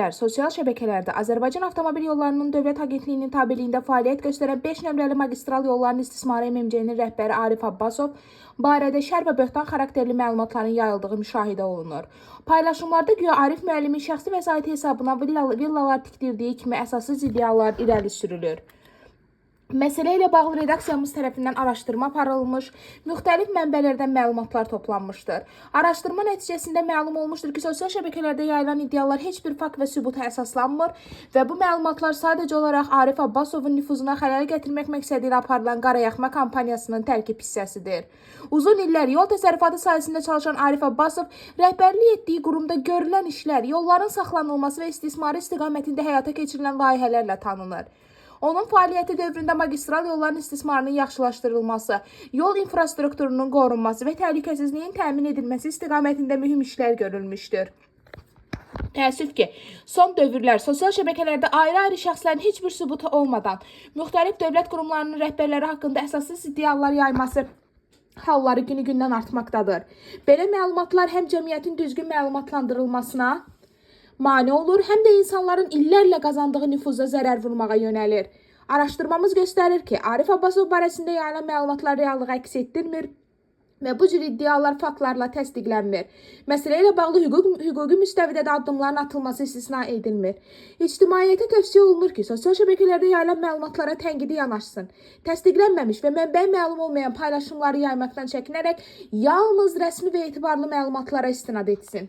dövrlər sosial şəbəkələrdə Azərbaycan Avtomobil Yollarının Dövlət Agentliyinin tabeliyində fəaliyyət göstərən 5 nömrəli magistral yolların istismarı MMC-nin rəhbəri Arif Abbasov barədə şər və böhtan xarakterli məlumatların yayıldığı müşahidə olunur. Paylaşımlarda güya Arif müəllimin şəxsi vəsaiti hesabına villalar tikdirdiyi kimi əsassız iddialar irəli sürülür. Məsələ ilə bağlı redaksiyamız tərəfindən araşdırma aparılmış, müxtəlif mənbələrdən məlumatlar toplanmışdır. Araşdırma nəticəsində məlum olmuşdur ki, sosial şəbəkələrdə yayılan iddialar heç bir fakt və sübuta əsaslanmır və bu məlumatlar sadəcə olaraq Arif Abbasovun nüfuzuna xələl gətirmək məqsədi ilə aparılan qarayaxma kampaniyasının tərkib hissəsidir. Uzun illər yol təsərrüfatı sahəsində çalışan Arif Abbasov rəhbərlik etdiyi qurumda görülən işlər, yolların saxlanılması və istismarı istiqamətində həyata keçirilən layihələrlə tanınır. Onun fəaliyyəti dövründə magistral yolların istismarının yaxşılaşdırılması, yol infrastrukturunun qorunması və təhlükəsizliyin təmin edilməsi istiqamətində mühüm işlər görülmüşdür. Təəssüf ki, son dövrlər sosial şəbəkələrdə ayrı-ayrı şəxslərin heç bir sübutu olmadan müxtəlif dövlət qurumlarının rəhbərləri haqqında əsassız iddialar yayması halları günü-gündən artmaqdadır. Belə məlumatlar həm cəmiyyətin düzgün məlumatlandırılmasına mane olur, həm də insanların illərlə qazandığı nüfuza zərər vurmağa yönəlir. Araşdırmamız göstərir ki, Arif Abbasov barəsində yayılan məlumatlar reallığı əks etdirmir və bu cür iddialar faktlarla təsdiqlənmir. Məsələ ilə bağlı hüquqi müstəvidə də addımların atılması istisna edilmir. İctimaiyyətə tövsiyə olunur ki, sosial şəbəkələrdə yayılan məlumatlara tənqidi yanaşsın. Təsdiqlənməmiş və mənbəyi məlum olmayan paylaşımları yaymaqdan çəkinərək yalnız rəsmi və etibarlı məlumatlara istinad etsin.